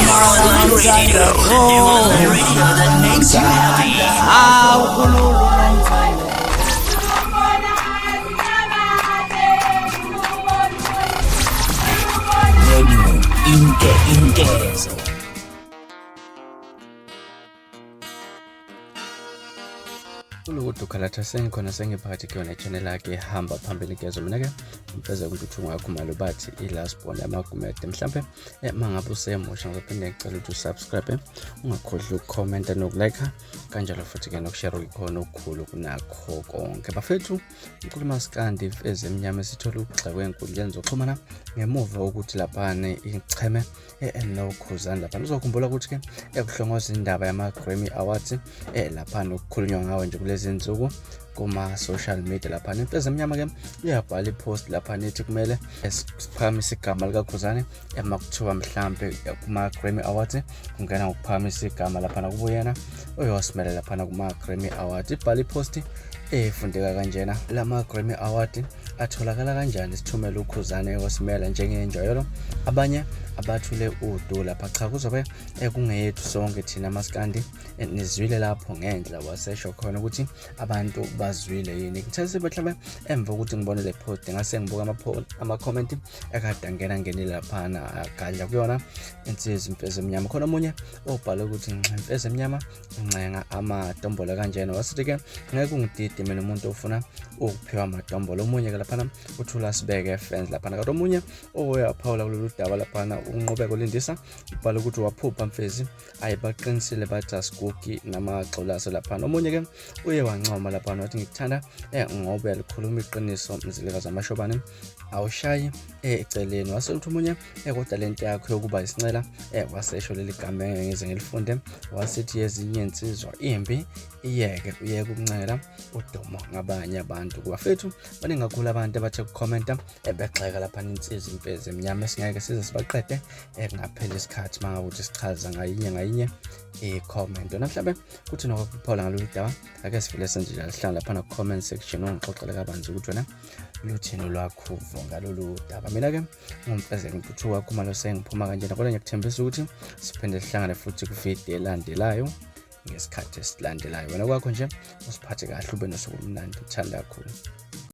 Your online radio that makes you happy. Hawu khulula nomthandazo. Radio Inke Inkezo. Ulukudu khalatha sengikhona sengiphakathi kuyona channel yakhe hamba phambili ngezo mina-ke umfeze kuntuthu ngakho malubathi i-last born yamagumede mhlampe mangabe usemusha ngizophinde ngicela ukuthi usubscribe ungakhohlwa ukukhomenta nokulike kanjalo futhi-ke nokushare okukhona okukhulu kunakho konke bafethu. Umculo maskandi imfezi emnyama esithola ukugxekwa ey'nkundleni zokuxhumana ngemuva kokuthi laphana icheme enokhuzani laphana. Uzokhumbula ukuthi-ke ekuhlongoza indaba yama-Grammy Awards laphana okukhulunywa ngawo nje kulezi nsuku kuma-social media laphana. Imfezi emnyama-ke iyabhala i-post laphana ithi kumele siphakamise igama likaKhuzani ema kuthiwa mhlampe kuma-Grammy Awards kungena ngokuphakamisa igama laphana kubuyena oyosimela laphana kuma-Grammy Awards. Ibhala i-post efundeka kanjena: lama Grammy Award atholakala kanjani sithumele uKhuzane eyosimela njengenjwayelo, abanye abathule udu lapha. Cha, kuzobe kungeyethu sonke thina maskandi. Nizwile lapho ngenhla wasesho khona ukuthi abantu bazwile yini. Ngithe mhlawumbe emva kokuthi ngibone le post ngase ngibuka ama-comment ekade angena ngenile laphana agadla kuyona insizwa imfezi emnyama. Khona omunye obhale ukuthi nxa imfezi emnyama uncenga amadombolo kanjena, wasithi-ke ngeke ungidide mina umuntu ofuna ukuphiwa amadombolo. Omunye-ke laphana uthula sibeke fans laphana, kanti omunye oyaphawula kulolu daba laphana uNqubeko Lindisa ubhala ukuthi waphupha mfezi, ayi baqinisile bathi asigugi namagxolaso laphana. Omunye-ke uye wancoma laphana wathi ngikuthanda ngoba uyalikhuluma iqiniso mzilikazi amashobane awushayi eceleni. Wase uthi omunye kodwa lento yakho yokuba isincela wasesho leli gama engeke ngize ngilifunde, wasithi yezinye insizwa imbi iyeke uyeke ukuncela udumo ngabanye abantu. Kubafethu baningi kakhulu abantu abathe kukhomenta ebegxeka lapha insizwa imfezi emnyama esingeke size sibaqede kungaphela isikhathi mangabe ukuthi sichaza ngayinye ngayinye i-comment. Wena mhlawumbe kuthi nokuphola ngalolu daba, ake sivele senze njalo, sihlala lapha na-comment section ungixoxele kabanzi ukuthi wena luthini lwakho uvo ngalolu daba. Mina-ke ngumfezeke Ntuthuka Khumalo, sengiphuma kanjena, kodwa ngiyakuthembisa ukuthi siphinde sihlangane futhi kwividiyo elandelayo ngesikhathi esilandelayo. Wena kwakho nje usiphathe kahle, ube nosuku olumnandi, uthanda kakhulu.